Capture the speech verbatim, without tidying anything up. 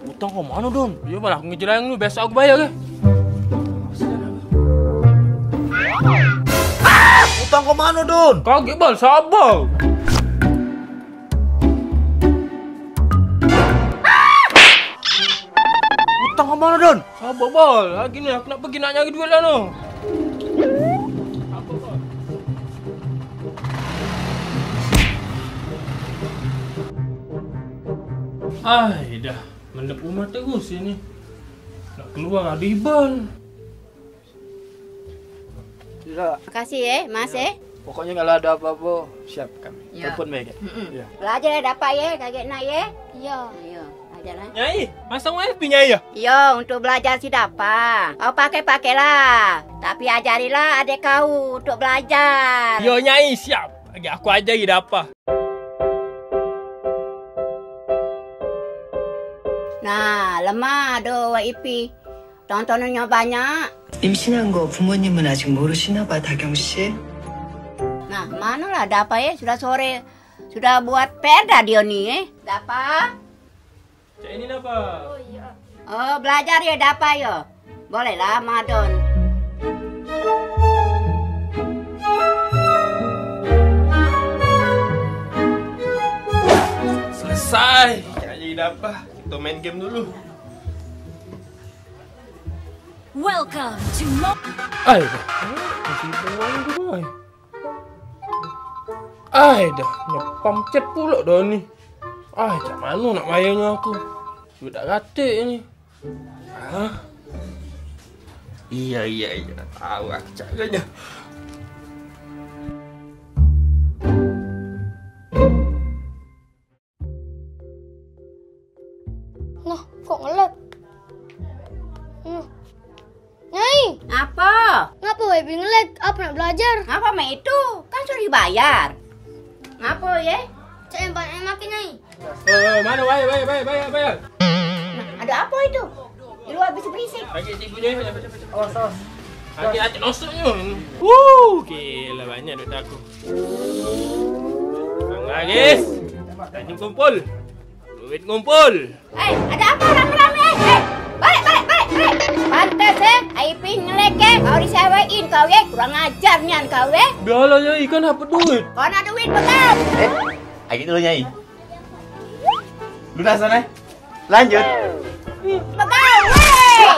Utang kau mano, Don? Iyo, Bal, aku ngejelang lu, besok aku bayar, ke? Utang kau mano, Don? Kagek, Bal, sabar. Utang kau mano, Don? Sabar, Bal, lagi ni aku nak pergi nak nyari duit lah, no. Ai dah, mendep rumah terus ini. Nak keluar ada Iban. Sudah. Makasih, eh, Mas, eh. Pokoknya kalau ada apa-apa, siap kami. Telepon bae, Kak. Mm-mm. Belajar ya, Dapa, ye, kagek nak, ye. Iyo. Ayo, belajar lah. Nyai, masang wifi Nyai ya? Iyo, untuk belajar si Dapa. Kau pakai-pakailah. Tapi ajarilah adik kau untuk belajar. Iyo, Nyai, siap. Lagi aku ajari Dapa. Nah, lemah ado wifi. Tontonannya banyak. 임신한 거 부모님은 아직 모르시나 봐, 다경 씨. Nah, manolah Dapa, ye? Sudah sore, sudah buat P R dah dia ni, eh? Dapa? Cak ini Dapa? Oh, belajar ya, Dapa, ya? Bolehlah, Madon. Selesai. Cak ini Dapa? Kita main game dulu. Welcome to Mo- Ai dah. Masih buang tu, ai. Ai dah, nyepam chat pulak dah ni. Ai, cak mano nak bayarnyo aku? Duit dak katek ni. Hah? Iya, iya, iya. Tahu aku caranyo. Nah, kok ngelag? Nah. Nyai! Apa? Ngapa wifi ngelag? Apa nak belajar? Ngapa mek itu? Kan sudah dibayar. Ngapa, ye? Cak yang banyak yang makin, Nyai. Eh, eh, mano bayar, bayar, bayar, bayar, bayar? Nah, ada apa itu? Di luar bisa berisik. Bagi cikgu Nyai, baca, baca, baca. Awas, awas. Lagi acak nosoknyo. Wuh, gila banyak duit aku. Bangga, guys. Duit ngumpul. Duit ngumpul. Eh, ada apa rame-rame? Eh, balik, balik, balik, balik. Pantes, eh, Ipin ngelek, eh. Kau disewain kau, eh. Kurang ajar nian kau, eh. Biarlah, ya, ikan dapat duit. Kau nak duit, pegang. Eh, lagi dulu, Nyai. Lunas sana. Lanjut. Pegang, weh.